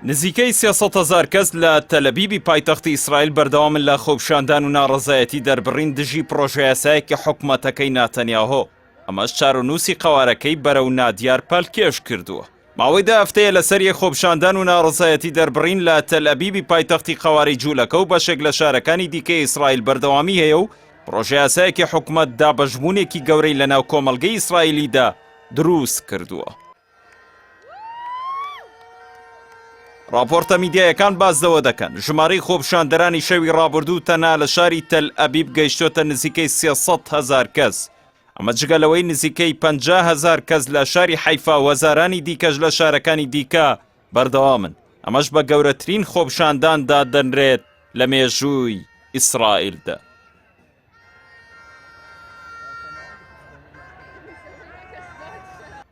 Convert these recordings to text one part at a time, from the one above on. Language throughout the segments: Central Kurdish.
نزیکەی 300 هەزار کەس لە تەلەبیبی پایتەختی ئیسرائیل بەردەوامن لە خۆپیشاندان و ناڕەزایەتی دەربڕین دژی پڕۆژەیاسایەکی حکومەتەکەی ناتەنیاهۆ، ئەمەش چارەنووسی قەوارەکەی بەرەو نادیار پەلکێش کردووە. ماوەی دە هەفتەیە لەسەر یەک خۆپیشاندان و ناڕەزایەتی دەربڕین لە تەلئەبیبی پایتەختی قەوارەی جوولەکە و بەشێک لە شارەکانی دیکەی ئیسرائیل بەردەوامی هەیە و پڕۆژەیاسایەکی حکومەت دابەشبوونێکی گەورەی لەناو کۆمەڵگەی ئیسرائیلیدا دروست کردووە. ڕاپۆرتە میدیایەکان باس لەوە دەکەن، ژمارەی خۆپیشاندەرانی شەوی ڕابردوو تەنها لە شاری تەلئەبیب گەیشتۆتە نزیکەی 300 هەزار کەس، ئەمە جگە لەوەی نزیکەی 50 هەزار کەس لە شاری حەیفا و هەزارانی دیکەش لە شارەکانی دیکە بەردەوامن، ئەمەش بە گەورەترین خۆپیشاندان دادەنرێت لە مێژووی ئیسرائیلدا.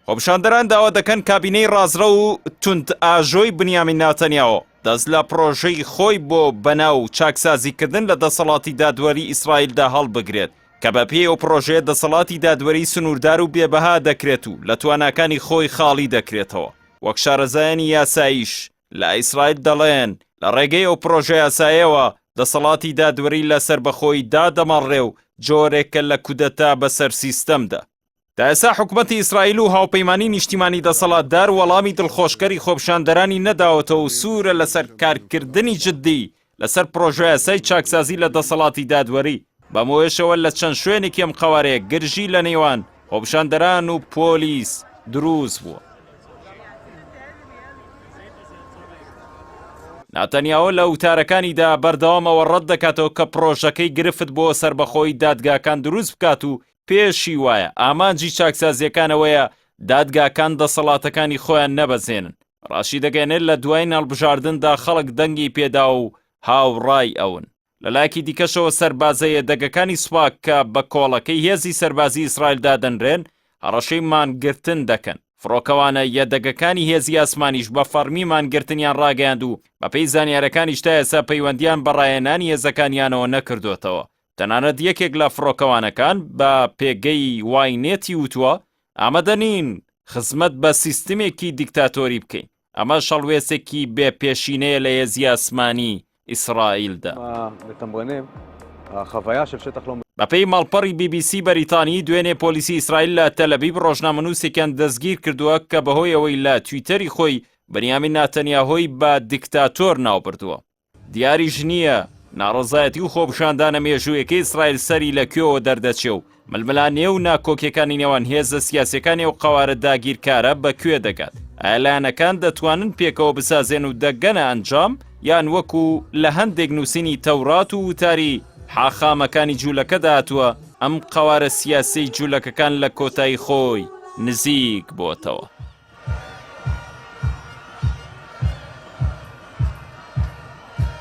خۆپیشاندەران داوا دەکەن کابینەی ڕازڕەو و توندئاژۆی بنیامین ناتەنیاهۆ دەست لە پڕۆژەی خۆی بۆ بەناو چاکسازیکردن لە دەسەڵاتی دادوەری ئیسرائیلدا هەڵبگرێت کە بەپێی ئەو پڕۆژەیە دەسەڵاتی دادوەری سنووردار و بێبەها دەکرێت و لە تواناکانی خۆی خاڵی دەکرێتەوە وەک شارەزایانی یاساییش لە ئیسرائیل دەڵێن، لە ڕێگەی ئەو پڕۆژەیاسایەوە دەسەڵاتی دادوەری لە سەربەخۆیی دادەماڵرێ و جۆرێکە لە کودەتا بەسەر سیستەمدا. تا ئێستا حکومەتی ئیسرائیل و هاوپەیمانی نیشتیمانی دەسەڵاتدار وەڵامی دڵخۆشکەری خۆپیشاندەرانی نەداوەتەوە و سوورە لەسەر کارکردنی جددی لەسەر پڕۆژەیاسای چاکسازی لە دەسەڵاتی دادوەری، بەمهۆیەشەوە لە چەند شوێنێکی ئەم قەوارەیە گرژی لە نێوان خۆپیشاندەران و پۆلیس دروست بووە. ناتەنیاهۆ لە وتارەکانیدا بەردەوام ئەوە ڕەت دەکاتەوە کە پڕۆژەکەی گرفت بۆ سەربەخۆیی دادگاکان دروست بکات و پێشی وایە ئامانجی چاکسازییەکان ئەوەیە دادگاکان دەسەڵاتەکانی خۆیان نەبەزێنن. ڕاشیدەگەیەنێت لە دوایین هەڵبژاردندا خەڵک دەنگی پێداوە و هاوڕای ئەون. لەلایەکی دیکەشەوە سەربازە یەدەگەکانی سوپا کە بە کۆڵەکەی هێزی سەربازی ئیسرائیل دادەنرێن، هەڕەشەی مانگرتن دەکەن. فڕۆکەوانە یەدەگەکانی هێزی ئاسمانیش بە فەڕمی مانگرتنیان ڕاگەیاند و بەپێی زانیارەکانیش تا ئێستا پەیوەندییان بە ڕاهێنانی هێزەکانیانەوە نەکردۆتەوە. تەنانەت یەکێک لە فڕۆکەوانەکان بە پێگەی وای نێتی وتووە، ئامادە نین خزمەت بە سیستمێکی دیکتاتۆری بکەین. ئەمەش هەڵوێستێکی بێ پێشینەیە لە هێزی ئاسمانی ئیسرائیلدا. بەپێی ماڵپەڕی بی بی سی بەریتانی، دوێنێ پۆلیسی ئیسرائیل لە تەلئەبیب ڕۆژنامەنووسێکیان دەستگیرکردووە کە بەهۆی ئەوەی لە تویتەری خۆی بنیامین ناتەنیاهۆی بە دیکتاتۆر ناوبردووە. دیاریش نییە ناڕەزایەتی و خۆپیشاندانە مێژوویەکەی ئیسرائیل سەری لە کوێوە دەردەچێ و ململانێ و ناکۆکیەکانی نێوان هێزە سیاسیەکانی ئەو قەوارە داگیرکارە بە کوێ دەگات؟ ئایا لایەنەکان دەتوانن پێکەوە بسازێن و دەگەنە ئەنجام یان وەکو لە هەندێک نووسینی تەورات و وتاری حاخامەکانی جوولەکەدا هاتووە ئەم قەوارە سیاسیەی جوولەکەکان لە کۆتایی خۆی نزیک بۆتەوە؟